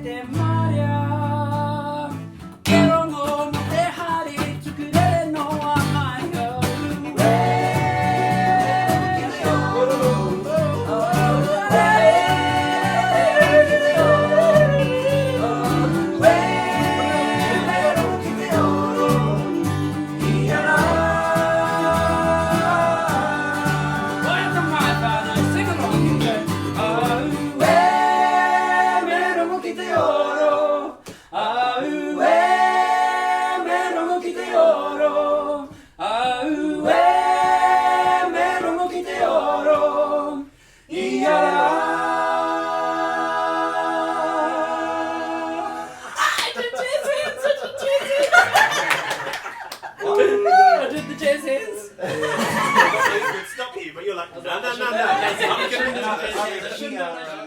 te marea. He rongo mo te hari tuku rere noa ai au e. I did the jazz hands. Stop you, but you're like, no, no, no, no. I'm gonna do this.